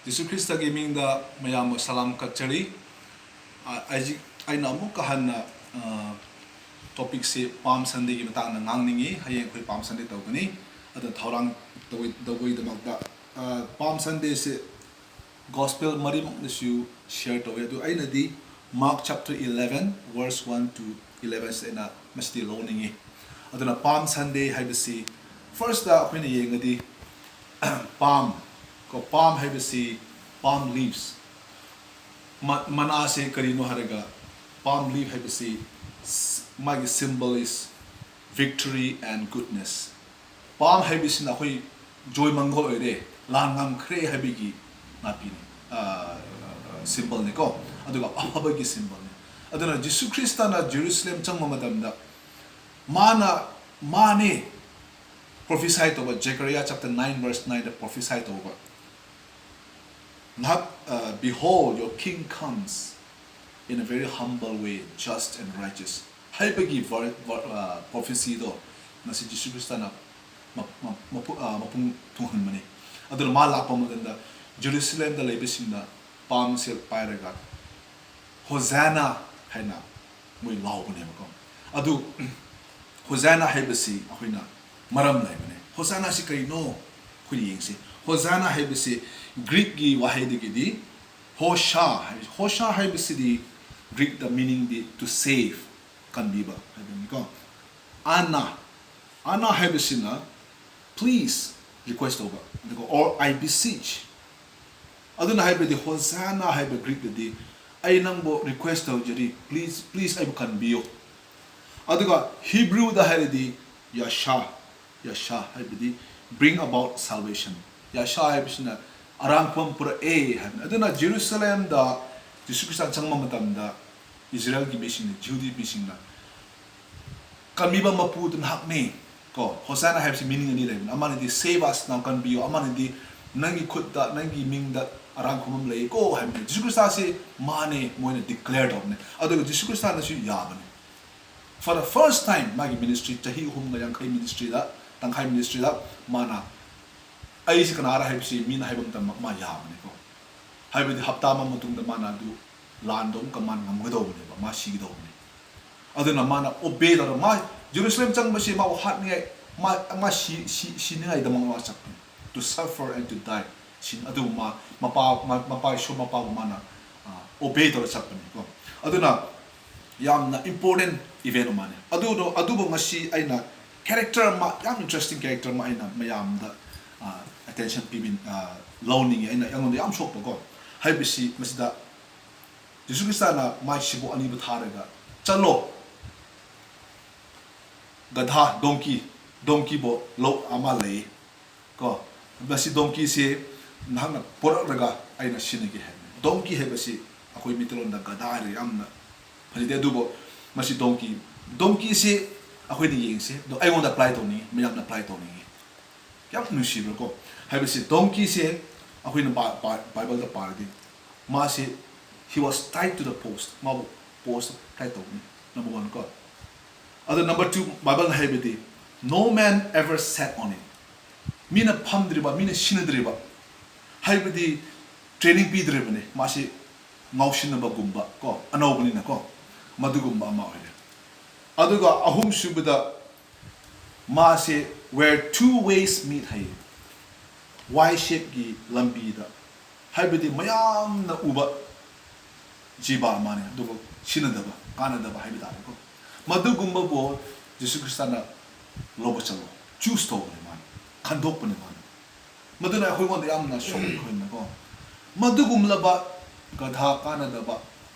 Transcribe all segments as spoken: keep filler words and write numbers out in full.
ꯖꯤꯁꯨ ꯈ꯭ꯔꯤꯁꯇꯒꯤ ꯃꯤꯡꯗ ꯃꯌꯥꯝꯕꯨ ꯁꯂꯥꯝ ꯀꯠꯆꯔꯤ꯫ ꯑ, ꯑꯩꯖꯤꯛ-, ꯑꯩꯅ ꯑꯃꯨꯛꯀ ꯍꯟꯅ, ꯑ, ꯇꯣꯄꯤꯛꯁꯤ ꯄꯥꯝ ꯁꯟꯗꯦꯒꯤ ꯃꯇꯥꯡꯗ ꯉꯥꯡꯅꯤꯡꯉꯤ꯫ ꯍꯌꯦꯡ ꯑꯩꯈꯣꯏ ꯄꯥꯝ ꯁꯟꯗꯦ ꯇꯧꯒꯅꯤ꯫ ꯑꯗꯨꯅ ꯊꯧꯔꯥꯡ ꯇꯧꯕꯒꯤꯗꯃꯛꯇ, ꯑ, ꯄꯥꯝ ꯁꯟꯗꯦꯁꯤ ꯒꯣꯁꯄꯦꯜ ꯃꯔꯤꯃꯛꯅꯁꯨ ꯁꯤꯌꯔ ꯇꯧꯋꯤ꯫ ꯑꯗꯨ ꯑꯩꯅꯗꯤ Mark chapter eleven verse one to eleven ꯁꯤꯗ ꯑꯩꯅ ꯃꯁꯤꯗꯤ ꯂꯧꯅꯤꯡꯉꯤ꯫ ꯑꯗꯨꯅ ꯄꯥꯝ ꯁꯟꯗꯦ ꯍꯥꯏꯕꯁꯤ ꯐꯥꯔꯁꯇ ꯑꯩꯈꯣꯏꯅ ꯌꯦꯡꯉꯗꯤ ꯄꯥꯝ, ꯀꯣ, ꯄꯥꯝ ꯍꯥꯏꯕꯁꯤ palm leaves, ꯃ-, ꯃꯅꯥꯁꯦ ꯀꯔꯤꯅꯣ ꯍꯥꯏꯔꯒ palm leaf ꯍꯥꯏꯕꯁꯤ ꯁ-, ꯃꯥꯒꯤ symbol is victory and goodness꯫ ꯄꯥꯝ ꯍꯥꯏꯕꯁꯤꯅ ꯑꯩꯈꯣꯏ ꯖꯣꯏ ꯃꯪꯒꯣꯜ ꯑꯣꯏꯔꯦ, ꯂꯥꯟ ꯉꯝꯈ꯭ꯔꯦ ꯍꯥꯏꯕꯒꯤ ꯅꯥꯄꯤꯅꯤ, ꯑ, ꯁꯤꯝꯕꯜꯅꯤꯀꯣ, ꯑꯗꯨꯒ ꯑꯐꯕꯒꯤ ꯁꯤꯝꯕꯜꯅꯤ꯫ ꯑꯗꯨꯅ ꯖꯤꯁꯨ ꯈ꯭ꯔꯤꯁꯇꯅ ꯖꯦꯔꯨꯁꯂꯦꯝ ꯆꯪꯕ ꯃꯇꯝꯗ ꯃꯥꯅ, ꯃꯥꯅꯦ ꯄ꯭ꯔꯣꯐꯤꯁꯥꯏ ꯇꯧꯕ, Zechariah chapter nine verse nineꯗ ꯄ꯭ꯔꯣꯐꯤꯁꯥꯏ ꯇꯧꯕ, ꯉꯥꯏꯍꯥꯛ, ꯑ, "Behold, your king comes in a very humble way, just and righteous" ꯍꯥꯏꯕꯒꯤ ꯚꯔ-, ꯚꯔ-, ꯑ, ꯄ꯭ꯔꯣꯐꯦꯁꯤꯗꯣ ꯉꯁꯤ ꯖꯤꯁꯨ ꯈ꯭ꯔꯤꯁꯇꯅ ꯃ-, ꯃ-, ꯃꯄꯨ-, ꯑ, ꯃꯄꯨꯡ ꯊꯨꯡꯍꯟꯕꯅꯤ꯫ ꯑꯗꯨꯅ ꯃꯥ ꯂꯥꯛꯄ ꯃꯇꯝꯗ ꯖꯦꯔꯨꯁꯂꯦꯝꯗ ꯂꯩꯕꯁꯤꯡꯅ ꯄꯥꯝꯁꯦ ꯄꯥꯏꯔꯒ "ꯍꯣꯖꯥꯅꯥ" ꯍꯥꯏꯅ ꯃꯣꯏ ꯂꯥꯎꯕꯅꯦꯕꯀꯣ꯫ ꯑꯗꯨ ꯍꯣꯖꯥꯅꯥ ꯍꯥꯏꯕꯁꯤ ꯑꯩꯈꯣꯏꯅ ꯃꯔꯝ ꯂꯩꯕꯅꯦ꯫ ꯍꯣꯖꯥꯅꯥꯁꯤ ꯀꯔꯤꯅꯣ? ꯑꯩꯈꯣꯏ ꯌꯦꯡꯁꯤ꯫ ꯍꯣꯖꯥꯅꯥ ꯍꯥꯏꯕꯁꯤ ꯒ꯭ꯔꯤꯛꯀꯤ ꯋꯥꯍꯩꯗꯒꯤꯗꯤ ꯍꯣꯁꯥ ꯍꯥꯏ-, ꯍꯣꯁꯥ ꯍꯥꯏꯕꯁꯤꯗꯤ ꯒ꯭ꯔꯤꯛꯇ meaningꯗꯤ to save, ꯀꯟꯕꯤꯕ ꯍꯥꯏꯕꯅꯤꯀꯣ꯫ ꯑꯅꯥ, ꯑꯅꯥ ꯍꯥꯏꯕꯁꯤꯅ please, request ꯇꯧꯕ, ꯑꯗꯨꯒ or I beseech꯫ ꯑꯗꯨꯅ ꯍꯥꯏꯕꯗꯤ ꯍꯣꯖꯥꯅꯥ ꯍꯥꯏꯕ ꯒ꯭ꯔꯤꯛꯇꯗꯤ "ꯑꯩ ꯅꯪꯕꯨ request ꯇꯧꯖꯔꯤ, please, please ꯑꯩꯕꯨ ꯀꯟꯕꯤꯌꯨ"꯫ ꯑꯗꯨꯒ ꯍꯤꯕ꯭ꯔꯨꯗ ꯍꯥꯏꯔꯗꯤ ꯌꯥꯁꯥ, ꯌꯥꯁꯥ ꯍꯥꯏꯕꯗꯤ bring about salvation꯫ ꯌꯥꯁꯥ ꯍꯥꯏꯕꯁꯤꯅ ꯑꯔꯥꯟꯐꯝ ꯄꯨꯔꯛꯑꯦ ꯍꯥꯏꯕꯅꯤ꯫ ꯑꯗꯨꯅ ꯖꯦꯔꯨꯁꯂꯦꯝꯗ ꯖꯤꯁꯨ ꯈ꯭ꯔꯤꯁꯇ ꯆꯪꯕ ꯃꯇꯝꯗ ꯏꯖꯔꯦꯜꯒꯤ ꯃꯤꯁꯤꯡꯅ, ꯖꯤꯍꯨꯗꯤ ꯃꯤꯁꯤꯡꯅ "ꯀꯟꯕꯤꯕ ꯃꯄꯨꯗꯨ ꯅꯍꯥꯛꯅꯤ", ꯀꯣ꯫ ꯍꯣꯁꯥꯅꯥ ꯍꯥꯏꯕꯁꯤ meaning ꯑꯅꯤ ꯂꯩꯕꯅꯤ꯫ ꯑꯃꯅꯗꯤ "Save us now", ꯀꯟꯕꯤꯌꯨ, ꯑꯃꯅꯗꯤ "ꯅꯪꯒꯤ ꯈꯨꯠꯇ, ꯅꯪꯒꯤ ꯃꯤꯡꯗ ꯑꯔꯥꯟꯐꯝ ꯑꯃ ꯂꯩꯀꯣ" ꯍꯥꯏꯕꯅꯤ꯫ ꯖꯤꯁꯨ ꯈ꯭ꯔꯤꯁꯇꯁꯤ ꯃꯥꯅꯦ ꯃꯣꯏꯅ declare ꯇꯧꯕꯅꯤ꯫ ꯑꯗꯨꯒ ꯖꯤꯁꯨ ꯈ꯭ꯔꯤꯁꯇꯅꯁꯨ ꯌꯥꯕꯅꯤ꯫ For the first time ꯃꯥꯒꯤ ministry, ꯆꯍꯤ ꯑꯍꯨꯝꯒ ꯌꯥꯡꯈꯩ ministryꯗ, ꯇꯪꯈꯥꯏ ministryꯗ ꯃꯥꯅ ꯑꯩꯁꯤ ꯀꯅꯥꯔ ꯍꯥꯏꯕꯁꯤ ꯃꯤꯅ ꯍꯥꯏꯕ ꯃꯇꯝꯗ ꯃꯥ ꯌꯥꯕꯅꯤꯀꯣ꯫ ꯍꯥꯏꯕꯗꯤ ꯍꯞꯇꯥ ꯑꯃ ꯃꯇꯨꯡꯗ ꯃꯥꯅ ꯑꯗꯨ ꯂꯥꯟꯗꯣ ꯑꯃꯨꯛꯀ ꯃꯥꯅ ꯉꯝꯒꯗꯧꯕꯅꯦꯕ, ꯃꯥ ꯁꯤꯒꯗꯧꯕꯅꯦ꯫ ꯑꯗꯨꯅ ꯃꯥꯅ obey ꯇꯧꯔ, ꯃꯥ ꯖꯦꯔꯨꯁꯂꯦꯝ ꯆꯪꯕꯁꯤ ꯃꯥꯕꯨ ꯍꯥꯠꯅꯤꯡꯉꯥꯏ, ꯃꯥ, ꯃꯥ ꯁꯤ, ꯁꯤ, ꯁꯤꯅꯤꯡꯉꯥꯏꯗꯃꯛ ꯃꯥ ꯆꯠꯄꯅꯤ, to suffer and to die꯫ ꯁꯤ, ꯑꯗꯨꯕꯨ ꯃꯥ ꯃꯄꯥ, ꯃꯥ, ꯃꯄꯥ ꯏꯁꯣꯔ ꯃꯄꯥꯕꯨ ꯃꯥꯅ obey ꯇꯧꯔ ꯆꯠꯄꯅꯤꯀꯣ꯫ ꯑꯗꯨꯅ ꯌꯥꯝꯅ important event ꯑꯃꯅꯤ꯫ ꯑꯗꯨꯗꯣ, ꯑꯗꯨꯕꯨ ꯉꯁꯤ ꯑꯩꯅ character ꯑꯃ, ꯌꯥꯝ interesting character ꯑꯃ ꯑꯩꯅ ꯃꯌꯥꯝꯗ attention ꯄꯤꯕꯤ, ꯂꯧꯅꯤꯡꯉꯤ꯫ ꯑꯩꯅ, ꯑꯩꯉꯣꯟꯗ ꯌꯥꯝ ꯁꯣꯛꯄꯀꯣ꯫ ꯍꯥꯏꯕꯁꯤ ꯃꯁꯤꯗ ꯖꯤꯁꯨ ꯈ꯭ꯔꯤꯁꯇꯅ ꯃꯥꯏ ꯁꯤꯕꯣꯛ ꯑꯅꯤꯕꯨ ꯊꯥꯔꯒ, "ꯆꯠꯂꯣ, ꯒꯙꯥ, donkey, donkeyꯕꯨ ꯂꯧ ꯑꯃ ꯂꯩ ꯀꯣ, ꯃꯁꯤ donkeyꯁꯤ ꯅꯍꯥꯛꯅ ꯄꯨꯔꯛꯂꯒ ꯑꯩꯅ ꯁꯤꯟꯅꯒꯦ" ꯍꯥꯏꯕꯅꯤ꯫ Donkey ꯍꯥꯏꯕꯁꯤ ꯑꯩꯈꯣꯏ ꯃꯤꯇꯩꯂꯣꯟꯗ ꯒꯙꯥ ꯍꯥꯏꯔꯒ ꯌꯥꯝꯅ ꯐꯖꯗꯦ, ꯑꯗꯨꯕꯨ ꯃꯁꯤ donkey, donkeyꯁꯤ ꯑꯩꯈꯣꯏꯅ ꯌꯦꯡꯁꯦ, ꯑꯗꯣ ꯑꯩꯉꯣꯟꯗ apply ꯇꯧꯅꯤꯡꯉꯤ, ꯃꯌꯥꯝꯅ apply ꯇꯧꯅꯤꯡꯉꯤ꯫ ꯀꯌꯥꯝ ꯅꯨꯡꯁꯤꯕ꯭ꯔꯥꯀꯣ꯫ ꯍꯥꯏꯕꯁꯤ donkeyꯁꯦ ꯑꯩꯈꯣꯏꯅ ꯕꯥ-, ꯕꯥ-, ꯕꯥꯏꯕꯜꯗ ꯄꯥꯔꯗꯤ ꯃꯥꯁꯦ, he was tied to the post, ꯃꯥꯕꯨ post tie ꯇꯧꯕꯅꯤ, number one ꯀꯣ꯫ ꯑꯗꯣ number two, ꯕꯥꯏꯕꯜꯅ ꯍꯥꯏꯕꯗꯤ, "No man ever sat on it"꯫ ꯃꯤꯅ ꯐꯝꯗ꯭ꯔꯤꯕ, ꯃꯤꯅ ꯁꯤꯟꯅꯗ꯭ꯔꯤꯕ, ꯍꯥꯏꯕꯗꯤ training ꯄꯤꯗ꯭ꯔꯤꯕꯅꯤ, ꯃꯥꯁꯤ ꯉꯥꯎꯁꯤꯟꯅꯕꯒꯨꯝꯕ ꯀꯣ, ꯑꯅꯧꯕꯅꯤꯅꯀꯣ, ꯃꯗꯨꯒꯨꯝꯕ ꯑꯃ ꯑꯣꯏꯔꯦ꯫ ꯑꯗꯨꯒ ꯑꯍꯨꯝꯁꯨꯕꯗ, ꯃꯥꯁꯦ "where two ways meet" ꯍꯥꯏꯌꯦ, ꯋꯥꯏ ꯁꯦꯞꯀꯤ ꯂꯝꯕꯤꯗ, ꯍꯥꯏꯕꯗꯤ ꯃꯌꯥꯝꯅ ꯎꯕ ꯖꯤꯕ ꯑꯃꯅꯦ, ꯑꯗꯨꯕꯨ ꯁꯤꯟꯅꯗꯕ, ꯀꯥꯟꯅꯗꯕ ꯍꯥꯏꯕ ꯇꯥꯔꯦꯀꯣ꯫ ꯃꯗꯨꯒꯨꯝꯕꯕꯨ ꯖꯤꯁꯨ ꯈ꯭ꯔꯤꯁꯇꯅ "ꯂꯧꯕ ꯆꯠꯂꯣ", choose ꯇꯧꯕꯅꯦ ꯃꯥꯅ, ꯈꯟꯗꯣꯛꯄꯅꯦ ꯃꯥꯅ꯫ ꯃꯗꯨꯅ ꯑꯩꯈꯣꯏꯉꯣꯟꯗ ꯌꯥꯝꯅ ꯁꯣꯛꯏ ꯑꯩꯈꯣꯏꯅꯀꯣ꯫ ꯃꯗꯨꯒꯨꯝꯂꯕ ꯒꯙꯥ ꯀꯥꯟꯅꯗꯕ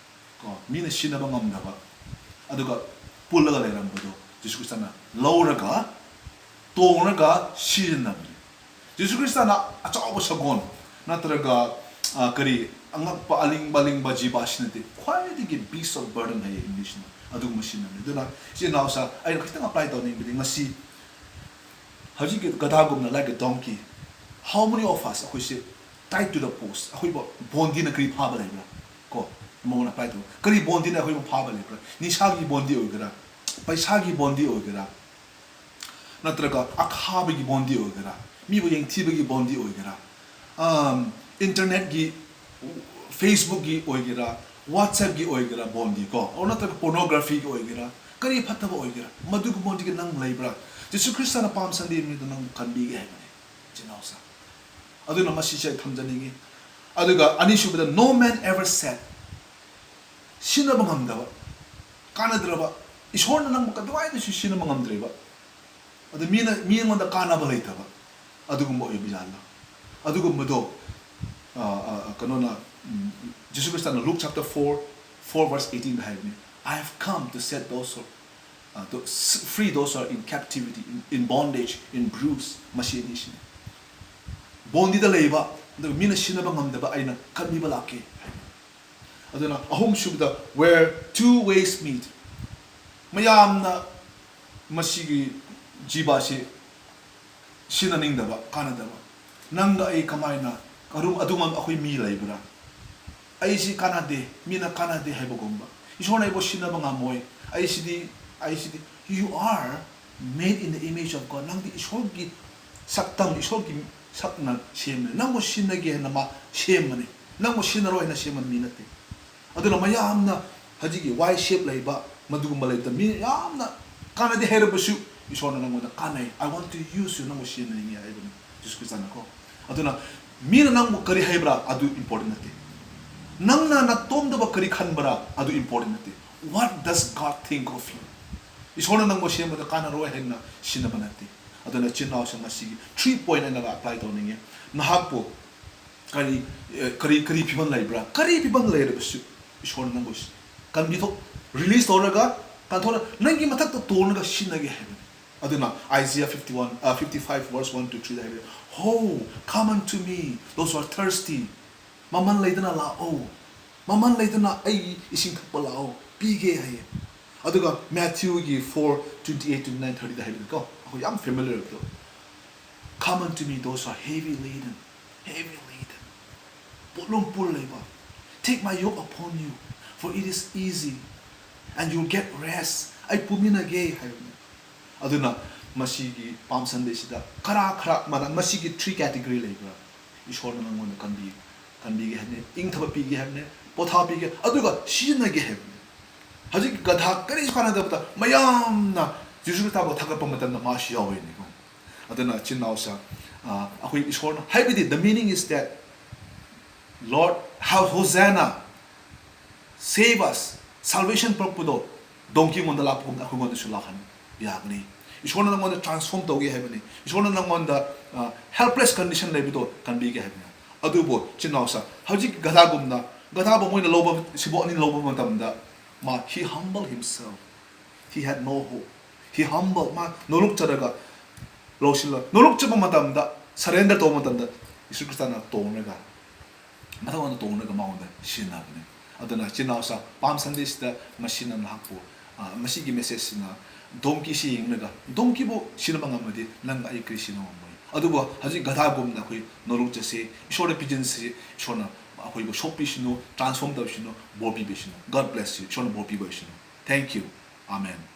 ꯀꯣ, ꯃꯤꯅ ꯁꯤꯟꯅꯕ ꯉꯝꯗꯕ, ꯑꯗꯨꯒ ꯄꯨꯜꯂꯒ ꯂꯩꯔꯝꯕꯗꯣ ꯖꯤꯁꯨ ꯈ꯭ꯔꯤꯁꯇꯅ ꯂꯧꯔꯒ, ꯇꯣꯡꯂꯒ ꯁꯤꯖꯤꯟꯅꯕꯅꯤ꯫ ꯖꯤꯁꯨ ꯈ꯭ꯔꯤꯁꯇꯅ ꯑꯆꯧꯕ ꯁꯒꯣꯜ ꯅꯠꯇ꯭ꯔꯒ, ꯑ, ꯀꯔꯤ, ꯑꯉꯛꯄ ꯑꯂꯤꯡꯕ ꯑꯂꯤꯡꯕ ꯖꯤꯕ ꯁꯤꯖꯤꯟꯅꯗꯦ, ꯈ꯭ꯋꯥꯏꯗꯒꯤ beast of burden ꯍꯥꯏꯌꯦ Englishꯅ, ꯑꯗꯨꯒꯨꯝꯕ ꯁꯤꯖꯤꯟꯅꯕꯅꯤ꯫ ꯑꯗꯨꯅ ꯏꯆꯤꯟ ꯏꯅꯥꯎꯁꯥ, ꯑꯩꯅ ꯈꯤꯇꯪ apply ꯇꯧꯅꯤꯡꯕꯗꯤ, ꯉꯁꯤ ꯍꯧꯖꯤꯛꯀꯤ ꯒꯙꯥꯒꯨꯝꯅ, like a donkey, how many of us, ꯑꯩꯈꯣꯏꯁꯦ tied to the post, ꯑꯩꯈꯣꯏꯕꯨ ꯕꯣꯟꯗꯤꯅ ꯀꯔꯤ ꯐꯥꯕ ꯂꯩꯕ꯭ꯔꯥ? ꯀꯣ, ꯃꯉꯣꯟꯗ apply ꯇꯧ꯫ ꯀꯔꯤ ꯕꯣꯟꯗꯤꯅ ꯑꯩꯈꯣꯏꯕꯨ ꯐꯥꯕ ꯂꯩꯕ꯭ꯔꯥ? ꯅꯤꯁꯥꯒꯤ ꯕꯣꯟꯗꯤ ꯑꯣꯏꯒꯦꯔꯥ, ꯄꯩꯁꯥꯒꯤ ꯕꯣꯟꯗꯤ ꯑꯣꯏꯒꯦꯔꯥ, ꯅꯠꯇ꯭ꯔꯒ ꯑꯈꯥꯕꯒꯤ ꯕꯣꯟꯗꯤ ꯑꯣꯏꯒꯦꯔꯥ, ꯃꯤꯕꯨ ꯌꯦꯡꯊꯤꯕꯒꯤ ꯕꯣꯟꯗꯤ ꯑꯣꯏꯒꯦꯔꯥ, ꯑꯝ, internetꯀꯤ, Facebookꯀꯤ ꯑꯣꯏꯒꯦꯔꯥ, WhatsAppꯀꯤ ꯑꯣꯏꯒꯦꯔꯥ ꯕꯣꯟꯗꯤ ꯀꯣ, ꯑꯣꯔ ꯅꯠꯇ꯭ꯔꯒ pornographyꯒꯤ ꯑꯣꯏꯒꯦꯔꯥ, ꯀꯔꯤ ꯐꯠꯇꯕ ꯑꯣꯏꯒꯦꯔꯥ, ꯃꯗꯨꯒꯨꯝꯕ ꯕꯣꯟꯗꯒꯤ ꯅꯪ ꯂꯩꯕ꯭ꯔꯥ? ꯖꯤꯁꯨ ꯈ꯭ꯔꯤꯁꯇꯅ Palm Sunday ꯅꯨꯃꯤꯠꯇ ꯅꯪꯕꯨ ꯀꯟꯕꯤꯒꯦ ꯍꯥꯏꯕꯅꯦ, ꯏꯆꯤꯟ ꯏꯅꯥꯎꯁꯤꯡ꯫ ꯑꯗꯨꯅ ꯃꯁꯤꯁꯦ ꯑꯩ ꯊꯝꯖꯅꯤꯡꯉꯤ꯫ ꯑꯗꯨꯒ ꯑꯅꯤꯁꯨꯕꯗ, no man ever said, ꯁꯤꯟꯅꯕ ꯉꯝꯗꯕ, ꯀꯥꯟꯅꯗ꯭ꯔꯕ, ꯏꯁꯣꯔꯅ ꯅꯪꯕꯨ ꯀꯗꯥꯏꯗꯁꯨ ꯁꯤꯟꯅꯕ ꯉꯝꯗ꯭ꯔꯤꯕ, ꯑꯗꯨ ꯃꯤꯅ, ꯃꯤꯉꯣꯟꯗ ꯀꯥꯟꯅꯕ ꯂꯩꯇꯕ, ꯑꯗꯨꯒꯨꯝꯕ ꯑꯣꯏꯕ ꯌꯥꯍꯜꯂꯣ꯫ ꯑꯗꯨꯒꯨꯝꯕꯗꯣ, ꯑ, ꯑ, ꯀꯩꯅꯣꯅ, ꯎꯝ, ꯖꯤꯁꯨ ꯈ꯭ꯔꯤꯁꯇꯅ Luke chapter four, four verse eighteenꯗ ꯍꯥꯏꯕꯅꯤ, "I have come to set those who, uh, to s-, free those who are in captivity, in, in bondage, in bruise." ꯃꯁꯤ ꯑꯅꯤꯁꯤꯅꯤ꯫ ꯕꯣꯟꯗꯤꯗ ꯂꯩꯕ, ꯑꯗꯨꯒ ꯃꯤꯅ ꯁꯤꯟꯅꯕ ꯉꯝꯗꯕ ꯑꯩꯅ ꯀꯟꯕꯤꯕ ꯂꯥꯛꯀꯦ ꯍꯥꯏꯕꯅꯤ꯫ ꯑꯗꯨꯅ ꯑꯍꯨꯝꯁꯨꯕꯗ, "Where two ways meet." ꯃꯌꯥꯝꯅ ꯃꯁꯤꯒꯤ ꯖꯤꯕ ꯑꯁꯤ ꯁꯤꯟꯅꯅꯤꯡꯗꯕ, ꯀꯥꯟꯅꯗꯕ꯫ ꯅꯪꯒ ꯑꯩ ꯀꯃꯥꯏꯅ ꯀꯔꯨꯝ ꯑꯗꯨꯃꯛ ꯑꯩꯈꯣꯏ ꯃꯤ ꯂꯩꯕ꯭ꯔꯥ? ꯑꯩꯁꯤ ꯀꯥꯟꯅꯗꯦ, ꯃꯤꯅ ꯀꯥꯟꯅꯗꯦ ꯍꯥꯏꯕꯒꯨꯝꯕ꯫ ꯏꯁꯣꯔꯅ ꯑꯩꯕꯨ ꯁꯤꯟꯅꯕ ꯉꯝꯃꯣꯏ꯫ ꯑꯩꯁꯤꯗꯤ, ꯑꯩꯁꯤꯗꯤ, you are made in the image of God. ꯅꯪꯗꯤ ꯏꯁꯣꯔꯒꯤ ꯁꯛꯇꯝ, ꯏꯁꯣꯔꯒꯤ ꯁꯛꯅ ꯁꯦꯝꯕꯅꯤ꯫ ꯅꯪꯕꯨ ꯁꯤꯟꯅꯒꯦ ꯍꯥꯏꯅ ꯃꯥ ꯁꯦꯝꯕꯅꯤ꯫ ꯅꯪꯕꯨ ꯁꯤꯟꯅꯔꯣꯏ ꯍꯥꯏꯅ ꯁꯦꯝꯕ ꯃꯤ ꯅꯠꯇꯦ꯫ ꯑꯗꯨꯅ ꯃꯌꯥꯝꯅ ꯍꯧꯖꯤꯛꯀꯤ ꯋꯥꯏ ꯁꯦꯞ ꯂꯩꯕ, ꯃꯗꯨꯒꯨꯝꯕ ꯂꯩꯕꯗ ꯃꯤ ꯌꯥꯝꯅ ꯀꯥꯟꯅꯗꯦ ꯍꯥꯏꯔꯕꯁꯨ, ꯏꯁꯣꯔꯅ ꯅꯪꯉꯣꯟꯗ ꯀꯥꯟꯅꯩ, "I want to use you", ꯅꯪꯕꯨ ꯁꯤꯖꯤꯟꯅꯅꯤꯡꯉꯤ ꯍꯥꯏꯕꯅꯤ ꯖꯤꯁꯨ ꯈ꯭ꯔꯤꯁꯇꯅꯀꯣ꯫ ꯑꯗꯨꯅ ꯃꯤꯅ ꯅꯪꯕꯨ ꯀꯔꯤ ꯍꯥꯏꯕ꯭ꯔꯥ, ꯑꯗꯨ important ꯅꯠꯇꯦ꯫ ꯅꯪꯅ ꯅꯇꯣꯝꯗꯕ ꯀꯔꯤ ꯈꯟꯕ꯭ꯔꯥ, ꯑꯗꯨ important ꯅꯠꯇꯦ꯫ What does God think of you? ꯏꯁꯣꯔꯅ ꯅꯪꯕꯨ ꯁꯦꯝꯕꯗ ꯀꯥꯟꯅꯔꯣꯏ ꯍꯥꯏꯅ ꯁꯤꯟꯅꯕ ꯅꯠꯇꯦ꯫ ꯑꯗꯨꯅ ꯏꯆꯤꯟ ꯏꯅꯥꯎꯁꯤꯡ, ꯉꯁꯤꯒꯤ three point ꯑꯩꯅ apply ꯇꯧꯅꯤꯡꯉꯤ꯫ ꯅꯍꯥꯛꯄꯨ ꯀꯔꯤ, ꯑꯦ, ꯀꯔꯤ, ꯀꯔꯤ ꯐꯤꯕꯝ ꯂꯩꯕ꯭ꯔꯥ? ꯀꯔꯤ ꯐꯤꯕꯝ ꯂꯩꯔꯕꯁꯨ ꯏꯁꯣꯔꯅ ꯅꯪꯕꯨ ꯀꯟꯕꯤꯊꯣꯛ, release ꯇꯧꯔꯒ, ꯀꯟꯊꯣꯛꯂꯒ, ꯅꯪꯒꯤ ꯃꯊꯛꯇ ꯇꯣꯡꯂꯒ ꯁꯤꯟꯅꯒꯦ ꯍꯥꯏꯕꯅꯤ꯫ ꯑꯗꯨꯅ Isaiah fifty-one, ꯑ, fifty-five verse one to three ꯍꯥꯏꯕꯅꯤ, "Ho, come unto me, those who are thirsty." ꯃꯃꯜ ꯂꯩꯗꯅ ꯂꯥꯛꯑꯣ꯫ ꯃꯃꯜ ꯂꯩꯗꯅ ꯑꯩ ꯏꯁꯤꯡ ꯊꯛꯄ ꯂꯥꯛꯑꯣ, ꯄꯤꯒꯦ ꯍꯥꯏꯌꯦ꯫ ꯑꯗꯨꯒ Matthewꯒꯤ four twenty-eight, twenty-nine, thirtyꯗ ꯍꯥꯏꯕꯅꯤꯀꯣ, ꯑꯩꯈꯣꯏ ꯌꯥꯝ familiar ꯑꯣꯏꯕꯗꯣ, "Come unto me, those who are heavy laden, heavy laden." ꯄꯣꯠꯂꯨꯝ ꯄꯨꯔ ꯂꯩꯕ, "Take my yoke upon you, for it is easy, and you'll get rest." ꯑꯩ ꯄꯨꯃꯤꯟꯅꯒꯦ ꯍꯥꯏꯕꯅꯤ꯫ ꯑꯗꯨꯅ ꯃꯁꯤꯒꯤ Palm Sunday ꯁꯤꯗ ꯈꯔ ꯈꯔ ꯃꯥꯅ ꯃꯁꯤꯒꯤ three category ꯂꯩꯕ꯭ꯔꯥ? ꯏꯁꯣꯔꯅ ꯅꯪꯉꯣꯟꯗ ꯀꯟꯕꯤ ꯀꯟꯕꯤꯒꯦ ꯍꯥꯏꯕꯅꯤ, ꯏꯪꯊꯕ ꯄꯤꯒꯦ ꯍꯥꯏꯕꯅꯤ, ꯄꯣꯊꯥ ꯄꯤꯒꯦ, ꯑꯗꯨꯒ ꯁꯤꯖꯤꯟꯅꯒꯦ ꯍꯥꯏꯕꯅꯤ꯫ ꯍꯧꯖꯤꯛ ꯒꯙꯥ ꯀꯔꯤꯁꯨ ꯀꯥꯟꯅꯗꯕꯗ ꯃꯌꯥꯝꯅ ꯖꯤꯁꯨ ꯈ꯭ꯔꯤꯁꯇꯕꯨ ꯊꯥꯒꯠꯄ ꯃꯇꯝꯗ ꯃꯥꯁꯨ ꯌꯥꯎꯋꯦꯅꯦꯀꯣ꯫ ꯑꯗꯨꯅ ꯏꯆꯤꯟ ꯏꯅꯥꯎꯁ, ꯑ, ꯑꯩꯈꯣꯏ ꯏꯁꯣꯔꯅ ꯍꯥꯏꯕꯗꯤ, the meaning is that Lord, how Hosanna, save us, salvation ꯄꯨꯔꯛꯄꯗꯣ donkey ꯉꯣꯟꯗ ꯂꯥꯛꯄꯒꯨꯝꯅ ꯑꯩꯈꯣꯏꯉꯣꯟꯗꯁꯨ ꯂꯥꯛꯍꯟꯕ ꯌꯥꯒꯅꯤ꯫ ꯏꯁꯣꯔꯅ ꯅꯪꯉꯣꯟꯗ transform ꯇꯧꯒꯦ ꯍꯥꯏꯕꯅꯤ꯫ ꯏꯁꯣꯔꯅ ꯅꯪꯉꯣꯟꯗ, ꯑ, helpless condition ꯂꯩꯕꯗꯣ ꯀꯟꯕꯤꯒꯦ ꯍꯥꯏꯕꯅꯤ꯫ ꯑꯗꯨꯕꯨ ꯏꯆꯤꯟ ꯏꯅꯥꯎꯁ, ꯍꯧꯖꯤꯛ ꯒꯙꯥꯒꯨꯝꯅ, ꯒꯙꯥꯕꯨ ꯃꯣꯏꯅ ꯂꯧꯕ, ꯁꯤꯕꯣꯛ ꯑꯅꯤ ꯂꯧꯕ ꯃꯇꯝꯗ ꯃꯥ, he humble himself, he had no hope, he humble, ꯃꯥ ꯅꯣꯂꯨꯛꯆꯔꯒ ꯂꯧꯁꯤꯜꯂ, ꯅꯣꯂꯨꯛꯆꯕ ꯃꯇꯝꯗ, surrender ꯇꯧꯕ ꯃꯇꯝꯗ ꯌꯤꯁꯨ ꯈ꯭ꯔꯤꯁꯇꯅ ꯇꯣꯡꯂꯒ, ꯃꯊꯛ ꯑꯣꯏꯅ ꯇꯣꯡꯂꯒ ꯃꯉꯣꯟꯗ ꯁꯤꯖꯤꯟꯅꯕꯅꯤ꯫ ꯑꯗꯨꯅ ꯏꯆꯤꯟ ꯏꯅꯥꯎꯁ, Palm Sunday ꯁꯤꯗ ꯃꯁꯤꯅ ꯅꯍꯥꯛꯄꯨ, ꯑ, ꯃꯁꯤꯒꯤ message ꯁꯤꯅ donkey ꯁꯤ ꯌꯦꯡꯂꯒ donkey ꯕꯨ ꯁꯤꯟꯅꯕ ꯉꯝꯃꯗꯤ ꯅꯪ ꯑꯩ ꯀꯔꯤ ꯁꯤꯟꯅꯕ ꯉꯝꯃꯣꯏ? ꯑꯗꯨꯕꯨ ꯍꯧꯖꯤꯛ ꯒꯙꯥꯒꯨꯝꯅ ꯑꯩꯈꯣꯏ ꯅꯣꯂꯨꯛꯆꯁꯤ, ꯏꯁꯣꯔꯗ ꯄꯤꯖꯟꯁꯤ, ꯏꯁꯣꯔꯅ ꯑꯩꯈꯣꯏꯕꯨ ꯁꯣꯛꯄꯤꯁꯅꯨ, transform ꯇꯧꯁꯅꯨ, ꯕꯣꯔ ꯄꯤꯕꯤꯁꯅꯨ꯫ God bless you. ꯏꯁꯣꯔꯅ ꯕꯣꯔ ꯄꯤꯕ ꯑꯣꯏꯁꯅꯨ꯫ Thank you. Amen.